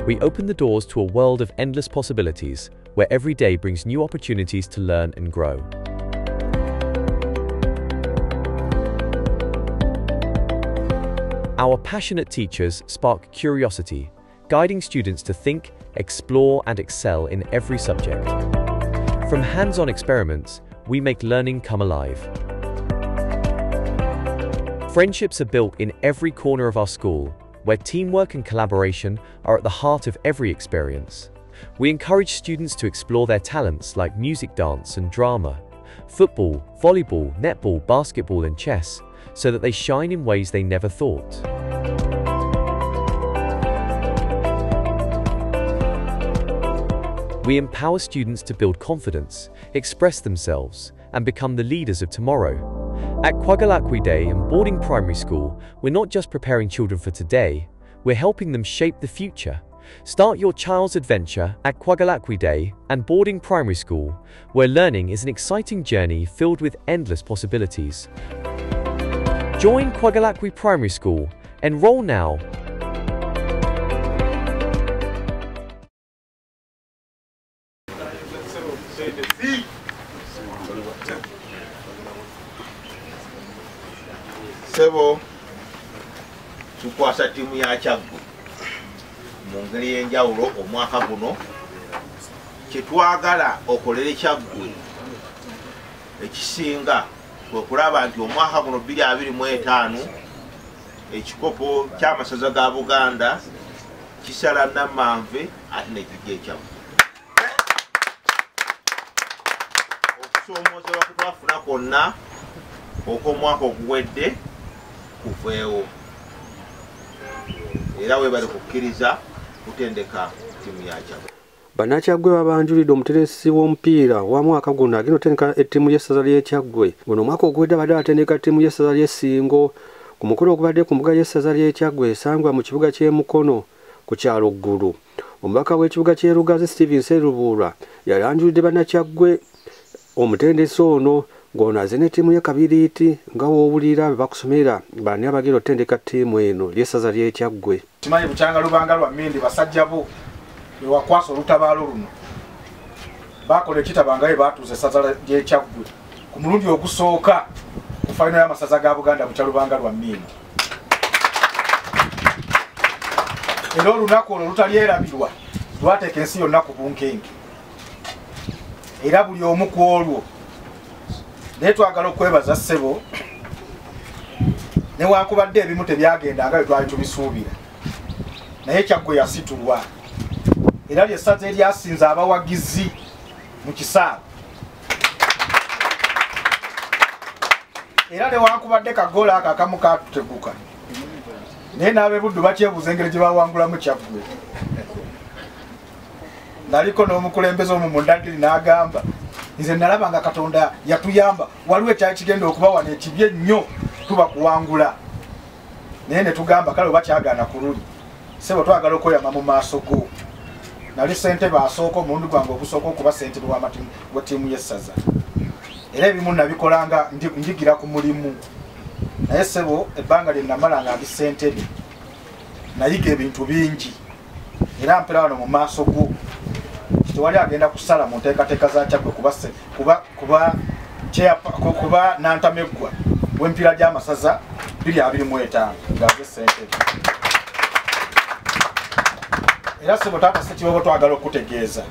We open the doors to a world of endless possibilities, where every day brings new opportunities to learn and grow. Our passionate teachers spark curiosity, guiding students to think, explore, and excel in every subject. From hands-on experiments, we make learning come alive. Friendships are built in every corner of our school, where teamwork and collaboration are at the heart of every experience. We encourage students to explore their talents like music, dance, and drama, football, volleyball, netball, basketball, and chess, so that they shine in ways they never thought. We empower students to build confidence, express themselves, and become the leaders of tomorrow. At Kwagalakwê Day and Boarding Primary School, we're not just preparing children for today, we're helping them shape the future. Start your child's adventure at Kwagalakwê Day and Boarding Primary School, where learning is an exciting journey filled with endless possibilities. Join Kwagalakwê Primary School. Enroll now. Sebo tukwasa ttiimu ya Kyaggwe mu ngeri y'enjawulo omwaka guno. Kye twagala okolere Kyaggwe ekisinga kwe kulaba nti omwaka guno 2025 ekikopo ky'amasaza ga Buganda kisala Namanve ate nekijja eKyaggwe. Okusoomoozebwa kwe twafuna kwonna okw'omwaka oguwedde kuveewo, era weebale kukkiriza kutendeka ttiimu ya Kyaggwe. Bannakyaggwe babanjulidde omuteresi w'omupiira wa mwaka guno agenda otendeka ettiimu y'essaza ly'e Kyaggwe. Guno omwaka oguwedde abadde atendeka ttiimu y'essaza ly'e Ssingo. Ku mukolo ogubadde ku mbuga y'essaza ly'e Kyaggwe esangibwa mu kibuga ky'e Mukono ku kyalo Ggulu, omubaka w'ekibuga ky'e Lugazi Steven Sserubuulwa yalanjulidde bannakyaggwe omutendesi ono ng'ono azze n'ettiimu ye Kabiriiti nga w'owulira be bakusomera bani abagenda otendeka ttiimu eno ly'essaza ly'e Kyaggwe. Kimanyi bukyanga lubanga lwa mmindi basajja bo be wakwasa olutabaalo luno bakola ekitabanga bwe batuusa essaza ly'e Kyaggwe ku mulundi ogusooka ku fayino y'amasaza ga Buganda bukya lubanga lwa mmindi. Era olunaku olwo lutalyerabirwa lwateeka ensi yonna ku bunkenke, era buli omu ku olwo. Naye twagala okwebaza ssebo, newankubadde ebimu tebyagenda nga bwe twali tubisuubira, naye Kyaggwe yasitulwa era ly'essaza eryasinza abawagizi mu kisaawe. Era newankubadde kagoolo ako akamu katuteguka, naye n'ab'e Buddu bakyebuuza engeri gye bawangulamu Kyaggwe. Naliko n'omukulembeze omu mu Ndagiri n'agamba, nze nalaba nga Katonda yatuyamba, waliwo ekyali kigenda okuba wano ekibi ennyo tuba kuwangula, naye ne tugamba kale oba kyagaana ku luli. Ssebo twagala okweyama mu maaso go. Nali ssentebe asooka omulundi gwange ogusooka okuba ssentebe wa ttiimu y'essaza, era ebimu nabikolanga njigira ku mulimu. Naye ssebo ebbanga lye namala nga ndi ssentebe nayiga ebintu bingi, era mpera wano mu maaso go tewali agenda kusala mu nteekateeka za Kyaggwe kuba nantameggwa w'emipiira gy'amasaza 2025 nga nze ssentebe. Era ssebo taata Ssekiboobo twagala okutegeeza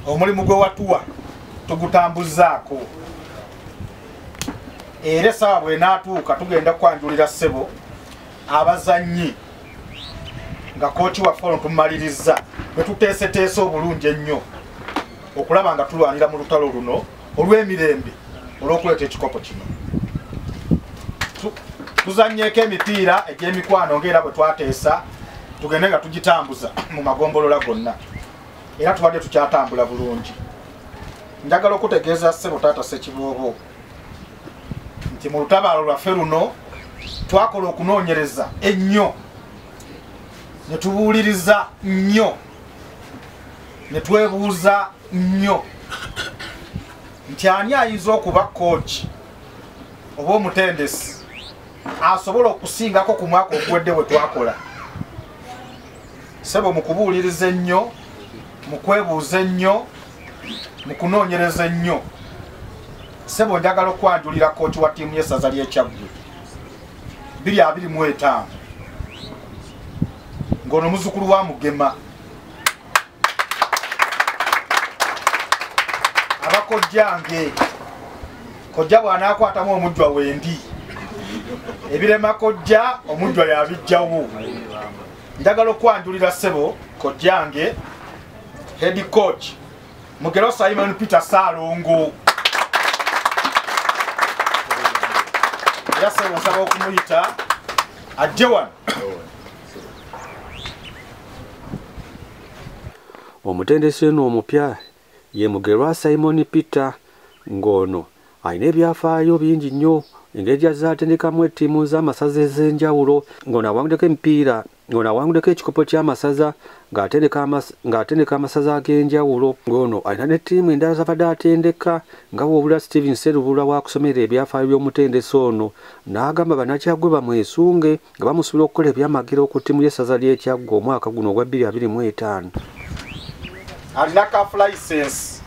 omulimu gwe watuwa tugutambuzaako, era essaawa bw'enaatuuka tugenda kwanjulira ssebo abazannyi nga kooki waffe ono tummaliriza bwe tuteeseteese obulungi ennyo okulaba nga tulwanira mu lutalo luno olw'emirembe olw'okuleeta ekikopo kino. Tuzannyeeko emipiira egy'emikwano ng'era bwe twateesa, tugende nga tugitambuza mu magombolola gonna, era tubadde tukyatambula bulungi. Njagala okutegeeza ssebo taata Ssekiboobo nti mu lutabaalo lwaffe luno twakola okunoonyereza ennyo, ne tubuuliriza nnyo, ne twebuuza nnyo nti ani ayinza okuba kooki oba omutendesi asobola okusingako ku mwaka oguwedde bwe twakola. Ssebo mu kubuuliriza ennyo, mu kwebuuza ennyo, mu kunoonyereza ennyo, ssebo njagala okwanjulira kooki wa ttiimu y'essaza ly'e Kyaggwe 2025 ng'ono muzzukulu wa Mugema. Abakojjange, kojja bw'anaakwatamu omujjwa wendi, ebirema kojja omujjwa yabijjawo. Njagala okwanjulira ssebo kojjange head coach Mugerwa Simon Peter Ssalongo. Era ssebo nsaba okumuyita ajje wano. Omutendesi ono omupya ye Mugerwa Simon Peter, ng'ono alina ebyafaayo bingi nnyo engeri gy'azatendekamu ettiimu z'amasaza ez'enjawulo, ng'ono awanguddeko emipiira, ng'ono awanguddeko ekikopo ky'amasaza ng'atendeka amasaza ag'enjawulo, ng'ono alina ne ttiimu endala z'abadde atendeka nga bw'owulira Steven Sserubula w'akusomera ebyafaayo by'omutendesi ono, n'agamba bannakyaggwe bamwesunge nga bamusuubira okukola ebyamagero ku ttiimu y'essaza ly'e Kyaggwe omwaka guno ogwa 2025. Alina CAF license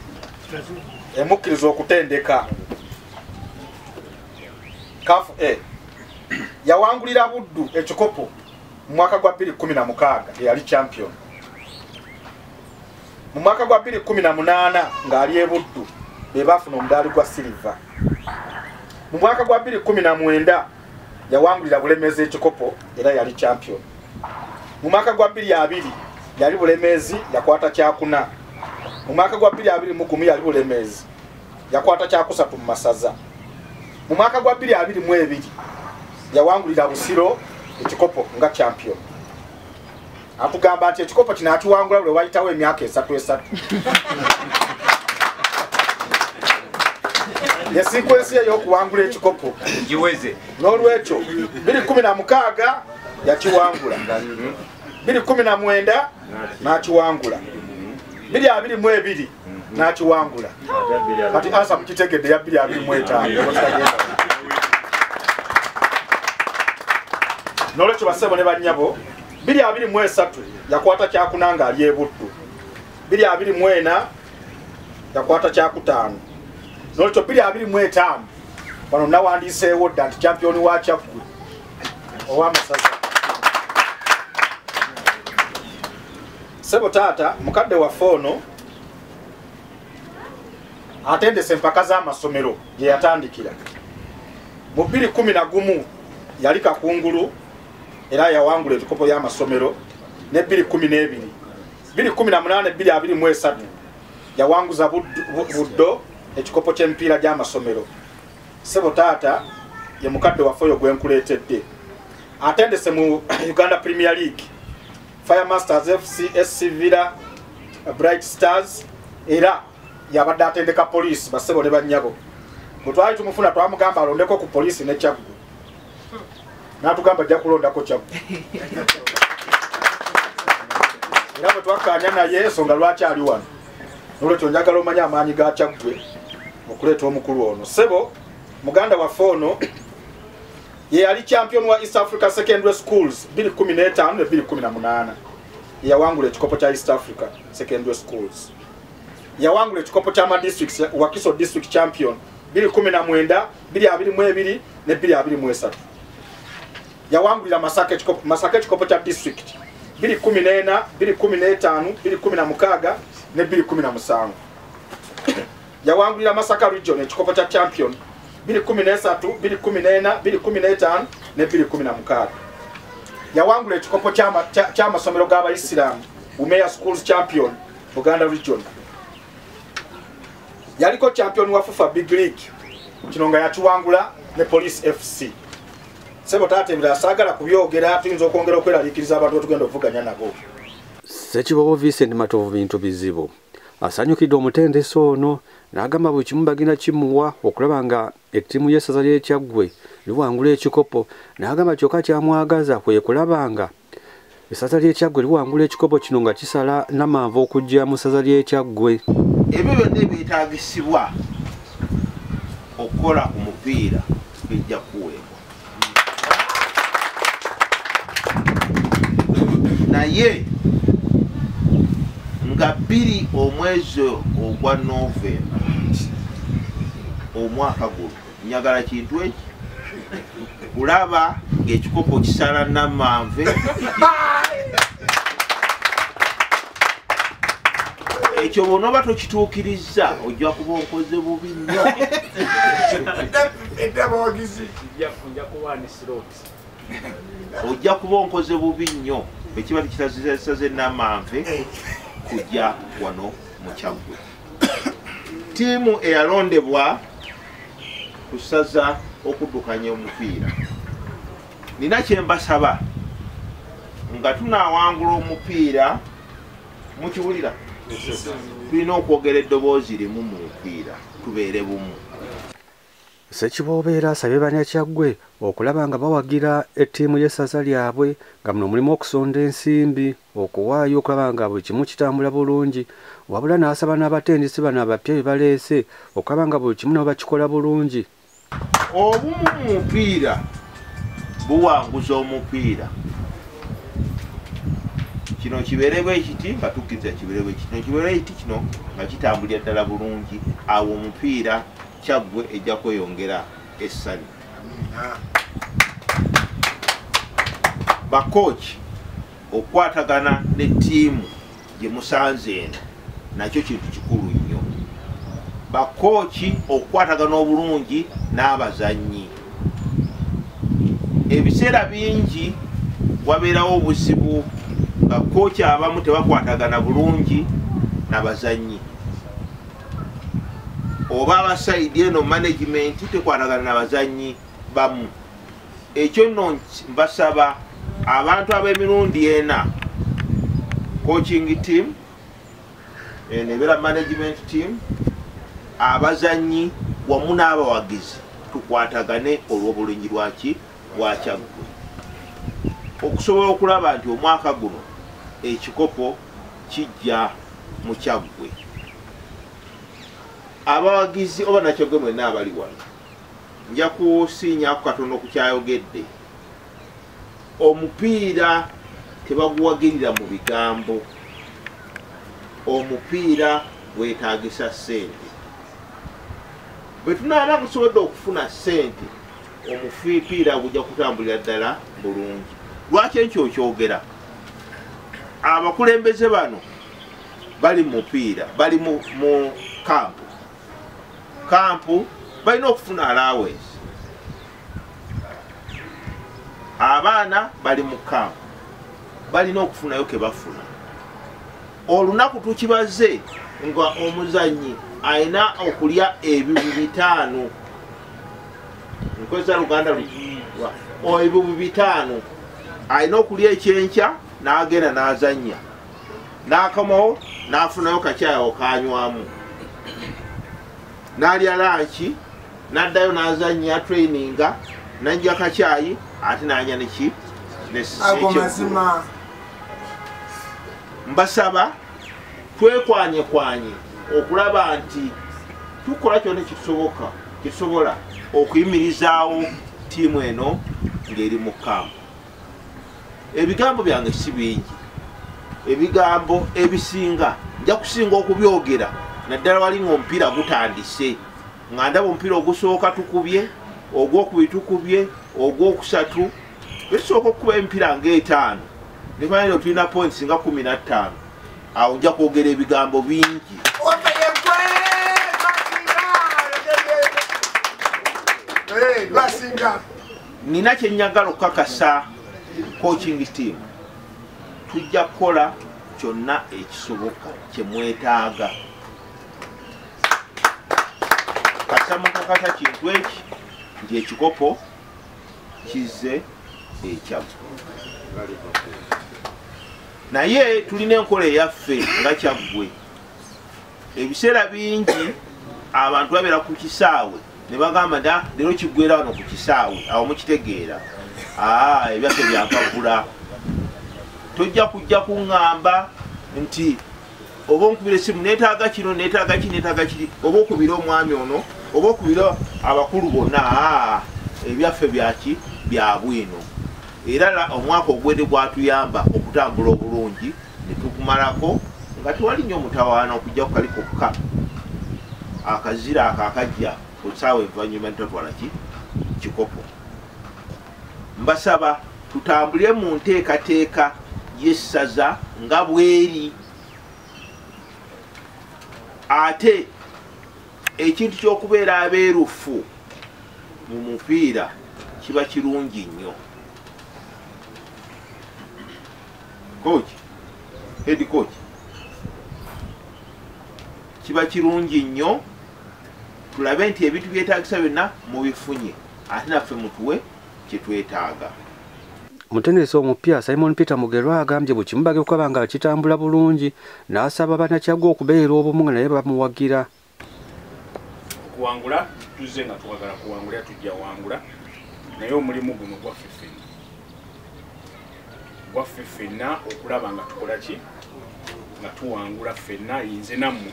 emukkiriza okutendeka CAF A. Yawangulira Buddu ekikopo mu mwaka gwa 2016 eyali champion. Mu mwaka gwa 2018 ng'ali e Buddu be baafuna omudaali gwa silver. Mu mwaka gwa 2019 yawangulira Bulemeezi ekikopo era yali champion. Mu mwaka gwa 2020 yali Bulemeezi yakwata kyakuna. Mu mwaka gwa 2021 yali Bulemeezi yakwata kyakusatu mu masaza. Mu mwaka gwa 2022 yawangulira Busiro ekikopo nga champion. Atugamba nti ekikopo kino akiwangula bwe wayitawo emyaka esatu esatu. Ye sequence ey'okuwangula ekikopo giweze. N'olwekyo 2016 yakiwangula, 2019 n'akiwangula, 2022 n'akiwangula. Kati ansa mukitegedde ya 2025. N'olwekyo bassebo ne bannyabo, 2023 yakwata kyakuna ng'ali e Buddu, 2024 yakwata kyakutaano. N'olwekyo 2025 wano nawandiiseewo dda nti champion wa Kyaggwe ow'amasaza. Ssebo taata mukadde waffe ono atendese empaka z'amasomero gye yatandikira. Mu 2011 yali Kakungulu era yawangula ebikopo by'amasomero, ne 2012, 2018, 2023 yawanguza Buddo ekikopo ky'emipiira gy'amasomero. Ssebo taata ye mukadde waffe oyo gwe nkuleetedde. Atendese mu Uganda Premier League, Fire Masters FC, SC Villa, Bright Stars, era yabadde atendeka poliisi. Bassebo ne bannyabo, bwe twali tumufuna twamugamba alondeko ku poliisi ne Kyaggwe, n'atugamba ajja kulondako Kyaggwe. Era bwe twakkaanya naye ensonga lwaki ali wano. N'olwekyo njagala omanye amaanyi ga Kyaggwe okuleeta omukulu ono. Ssebo muganda waffe ono ye yali champion wa East Africa Secondary Schools 2015 ne 2018. Yawangula ekikopo kya East Africa Secondary Schools. Yawangula ekikopo kya ma districts, Wakiso District Champion 2019, 2022 ne 2023. Yawangulira Masaka ekikopo, Masaka ekikopo kya district 2014, 2015, 2016 ne 2017. Yawangulira Masaka Region ekikopo kya champion 2013, 2014, 2015 ne 2016. Yawangula ekikopo ky'amasomero g'Abayisiraamu Umeya Schools Champion Buganda Region. Yaliko champion wa FUFA Big League kino nga yakiwangula ne Police FC. Ssebo taata ebirala saagala kubyogera, tuyinza okwongera okweraliikiriza abantu betugenda okuvuganya nabo. Ssekibobo Vincent Matovu bintu bizibu asanyukidde omutendesi ono n'agamba buli kimu bagenda kimuwa okulaba nga ettiimu y'essaza ly'e Kyaggwe liwangula ekikopo, n'agamba kyokka kyamwagaza kwe kulaba nga essaza ly'e Kyaggwe liwangula ekikopo kino nga kisala Namanve okujja mu ssaza ly'e Kyaggwe. Ebyo byonna ebyetaagisibwa okukola ku mupiira bijja kuweebwa, naye Nga 2 omwezi ogwa Novemba omwaka guno njagala kintu eki kulaba ng'ekikopo kisala Namanve. Ekyo bw'onooba tokituukirizza ojja kuba okoze bubi nnyo. Ojja kuba onkoze bubi nnyo ekiba tekitasaze Namanve kujja wano mu Kyaggwe. Ttiimu eyalondebwa ku ssaza okuddukanya omupiira, nina kye mbasaba nga tunaawangula omupiira, mukiwulira? Tulina okwogera eddoboozi limu mu mupiira, tubeere bumu. Ssekiboobo asabye Bannakyaggwe okulaba nga bawagira ettiimu y'essaza lyabwe nga muno mulimu okusonda ensimbi, okuwaayo okulaba nga buli kimu kitambula bulungi, wabula n'asaba n'abatendesi bano abapya be baleese okulaba nga buli kimu nabo bakikola bulungi. Obumu mu mupiira buwanguza omupiira. Kino kibeere bwe kiti nga tukkiriza kibeere bwe kiti, kino kibeere kiti, kino nga kitambulira ddala bulungi, awo omupiira Kyaggwe ejja kweyongera essanyu. Bakooki okukwatagana ne ttiimu gye musanze eno nakyo kintu kikulu nnyo. Bakooki okukwatagana obulungi n'abazannyi. Ebiseera bingi wabeerawo obuzibu nga kooki abamu tebakwatagana bulungi n'abazannyi, oba abasayidi eno management tekwatagana n'abazannyi bamu. Ekyo nno mbasaba abantu ab'emirundi ena, coaching team, ebeera management team, abazannyi wamu n'abawagizi, tukwatagane olw'obulungi lwaki bwa Kyaggwe okusobola okulaba nti omwaka guno ekikopo kijja mu Kyaggwe. Abawagizi oba Nakyaggwe mwenna abali wano, nja kusiinyaako katono ku kyayogedde. Omupiira tebaguwagirira mu bigambo, omupiira gwetaagisa ssente. Bwe tunaaba tusobodde okufuna ssente, omupiira gujja kutambulira ddala bulungi. Lwaki ekyo okyogera? Abakulembeze bano bali mu mupiira, bali mu kampu. Kampu balina okufuna allowance. Abaana bali mu kampu balina okufunayo ke bafuna. Olunaku tukibaze nga omuzannyi alina okulya ebibu 5. Nkozesa Luganda ebibu 5 alina okulya ekyenkya n'agenda n'azannya, n'akomawo n'afunayo kakyayi kanywamu, n'alya lanki, n'addayo n'azannya traininga, n'ajja kakyayi ate n'anya neki. Mbasaba twekwanyekwanye okulaba nti tukola kyonna ekisoboka kisobola okuyimirizaawo ttiimu eno ng'eri mu kampu. Ebigambo byange si bingi, ebigambo ebisinga nja kusinga okubyogera naddala wali ng'omupiira gutandise, nga ndaba omupiira ogusooka tukubye, ogwokubiri tukubye, ogwokusatu. Besooka okukuba emipiira ng'etaano nemanyi tulina points nga 15, awo nja kwogera ebigambo bingi. Nina kye njagala okukakasa coaching team, tujja kukola kyonna ekisoboka kye mwetaaga. Kasa mukakasa kintu eki nti ekikopo kizze eKyaggwe. Naye tulina enkola eyaffe nga Kyaggwe. Ebiseera bingi abantu babeera ku kisaawe ne bagamba nti leero kiggwera wano ku kisaawe, awo mukitegeera ebyaffe byampapula. Tojja kujja kuŋŋamba nti oba onkubira essimu neetaaga kino, neetaaga kino, neetaaga kiri, oba okubira omwami ono, oba okubira abakulu bonna. Ebyaffe byaki bya bwino. Era omwaka ogwedde gwatuyamba okutambula obulungi ne tukumalako nga tewali nnyo mutawaana okujja ku kali kokka akazira ako akajja ku ssaawa envannyuma ntatwala ki kikopo. Mbasaba tutambulire mu nteekateeka y'essaza nga bweri, ate ekintu ky'okubeera abeerufu mu mupiira kiba kirungi nnyo. Coach, head coach, kiba kirungi nnyo tulabe nti ebintu byetaagisa byonna mubifunye, ate naffe mutuwe kye twetaaga. Omutendesi omupya Simon Peter Mugerwa agambye buli kimu bagenda kuba nga kitambula bulungi, n'asaba bannakyaggwe okubeera obumu nga naye bamuwagira. Okuwangula tuzze nga twagala kuwangula, tujja wangula, naye omulimu guno gwaffe ffenna, gwaffe ffenna okulaba nga tukola ki, nga tuwangula ffenna, nze nammwe.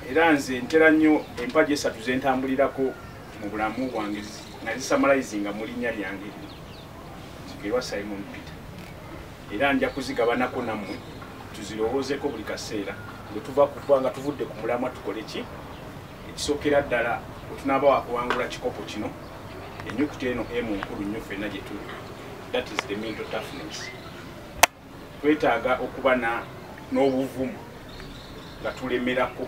Era nze ntera nnyo empagi esatu ze ntambulirako mu bulamu bwange nazisamalizinga mu linnya lyange lino, Mugerwa Simon Peter, era nja kuzigabanako nammwe tuzirowoozeko buli kaseera bwe tuva kuva nga tuvudde ku mulamwa tukole ki. Ekisookera ddala bwe tunaaba wakuwangula kikopo kino, ennyukuta eno emu nkulu nnyo ffenna gye tuli, that is the mental toughness. Twetaaga okuba n'obuvumu nga tulemerako,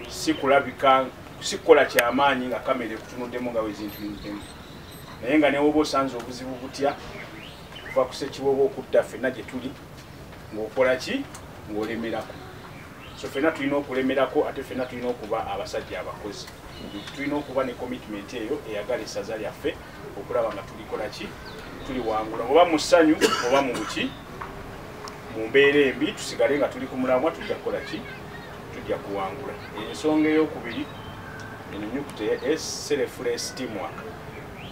si kulabika, si kukola kyamaanyi nga kamera ekutunuddemu nga wezintunuddemu, naye nga newoba osanze obuzibu butya kuva ku ssekibobo okudda ffenna gye tuli ng'okola ki, ng'olemerako. So ffenna tulina okulemerako, ate ffenna tulina okuba abasajja abakozi, tulina okuba ne commitment eyo eyagala essaza lyaffe okulaba nga tulikola ki, tuliwangula, oba mu ssanyu oba mu buki, mu mbeera embi, tusigale nga tuli ku mulamwa, tujja kukola ki, tujja kuwangula. Ensonga eyokubiri eno nyukuta ya S, selfless teamwork.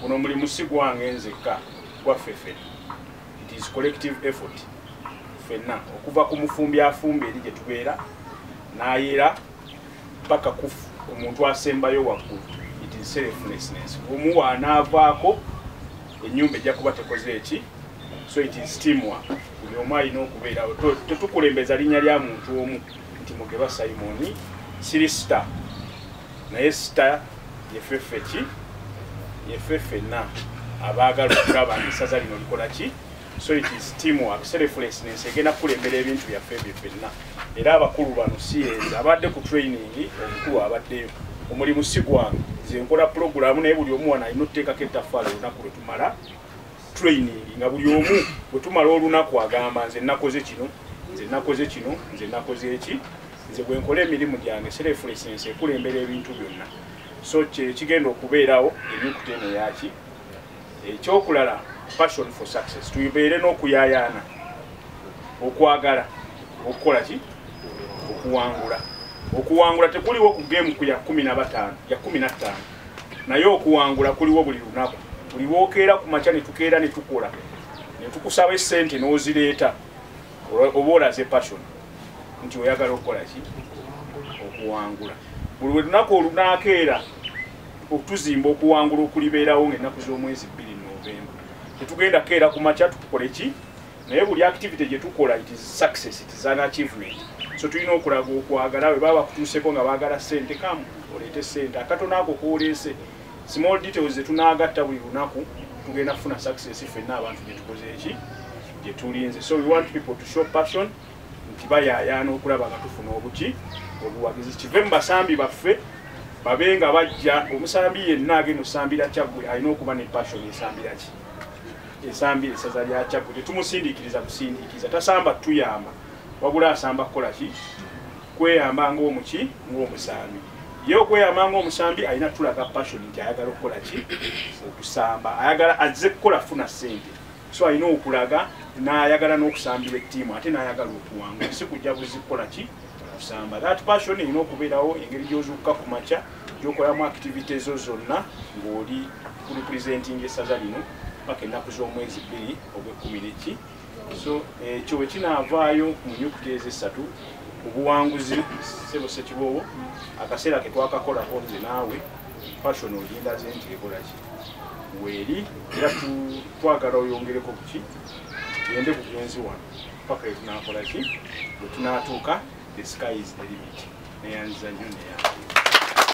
Guno omulimu si gwange nzekka, gwaffe ffenna, it is collective effort ffenna, okuva ku mufumbi afumba eri gye tubeera n'ayera paka ku omuntu asembayo waggulu. It is selflessness. Omu w'anaavaako ennyumba ejja kuba tekoze eki. So it is teamwork, buli omu alina okubeerawo. Tetukulembeza linnya lya muntu omu nti Mugerwa Simon siri star, naye star yeffeffe ki, yeffe ffenna abaagala okulaba nti essaza lino likola ki. So it is teamwork, selflessness egenda kukulembera ebintu byaffe ebyo ffenna. Era abakulu bano si yenze abadde ku training, omukulu abaddeyo, omulimu si gwange, nze nkola pulogulaamu, naye buli omu wano alina okuteekako ettaffaali. Olunaku lwe tumala training nga buli omu bwe tumala olunaku agamba nze nakoze kino, nze nakoze kino, nze nakoze eki. Nze bwe nkola emirimu gyange, selflessness ekulembera ebintu byonna. So kyekigenda okubeerawo enyukuta eno yaki. Ekyokulala, passion for success, tubeere n'okuyaayaana okwagala okukola ki, okuwangula. Okuwangula tekuliwo ku game ku ya 15, ya 15, naye okuwangula kuliwo buli lunaku, buli lwokeera ku makya ne tukeera ne tukola ne tukusaba essente n'ozireeta, oba olaze passion nti oyagala okukola ki, okuwangula. Buli lunaku olunaakeera okutuzimba okuwangula okulibeerawo ng'ennaku z'omwezi 2 Novemba. Tetugenda keera ku makya tukole ki, naye buli activity gye tukola, it is success, it is an achievement. So tulina okulaga okwagala. Bwe baba bakutuuseko nga baagala ssente, kamu oleete ssente, akatono ako kooleese, small details zetunaagatta buli lunaku, tugenda kufuna success ffenna abantu gye tukoze eki, gye tulinze. So we want people to show passion nti bayaayaana okulaba nga tufuna obuki, obuwagizi. Kive mu basambi baffe, babe nga bajja. Omusambi yenna agenda osambira Kyaggwe alina okuba ne passion esambira ki, esambira essaza lya Kyaggwe. Tetumusindiikiriza busindiikiriza, tasamba tuyamba, wabula asamba kukola ki, kweyamba ng'omuki, ng'omusambi. Ye okweyamba ng'omusambi alina tulaga passion nti ayagala okukola ki, okusamba, ayagala azze kukola funa ssente. So alina okulaga n'ayagala n'okusambirwa ettiimu, ate n'ayagala okuwangula, si kujja buzi kukola ki, kusamba. That passion erina okubeerawo, engeri gy'ozuukuka ku makya, gy'okolamu activity ezo zonna ng'oli kurepresenting essaza lino paka ennaku z'omwezi 2 ogw'ekkumi neki. So ekyo bwe kinaavaayo mu nyukuta ezo essatu, obuwanguzi, ssebo Ssekiboobo, akaseera ke twakakolako nze naawe, passion ogindaze nti ekola ki, weeri, era twagala oyongereko kuki. Tugende bugenzi wano paka wetunakola ki, bwe tunaatuuka. The sky is the limit. Neyanziza nnyo, neyanziza.